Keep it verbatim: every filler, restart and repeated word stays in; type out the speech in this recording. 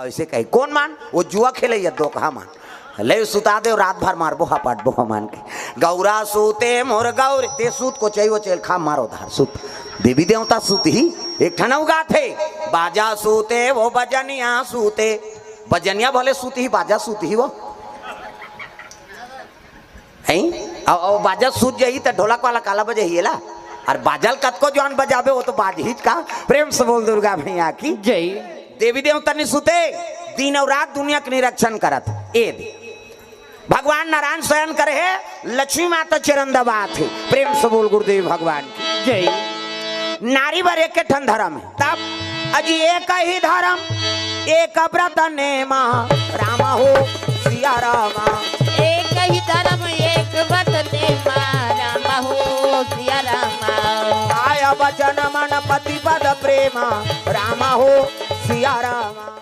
अइसे कही, कोन मन? वो जुआ खेलइया दोकहा मन। ले सुता दे, रात भर मारबो, हपाटबो हमन के। गौरा सूते मोर गौरी, ते सूत, कोचई ओचई ल खा, मारो धार, सूत। देवी देवता सूतही, एक ठन अउ गाथे, बाजा सूते वो बजनिया सूते। बजनिया भले सूतही, बाजा सूतही वो। हैं? अब, अब बाजा सूत जाही त ढोलक वाला काला बजाही एला? अउ बाजा ल कतको जवान बजाबे, वो तो बाजहीच का। प्रेम से बोल दुर्गा मैया की। जय। देवी देवता नइ सुते, दिन अउ रात दुनिया के निरीक्षण करत। ए दे। भगवान नारायण शयन करे हे, लक्ष्मी माता चरण दबात हे। प्रेम से बोल गुरुदेव भगवान की। जय। नारी बर एक ठन धर्म हे। तब अजी एक ही धर्म, एक व्रत नेमा, राम हो सिया रामा। एक ही धर्म, एक व्रत नेमा, राम हो सिया रामा। काय वचन मन पति पद प्रेमा, राम हो सिया रामा।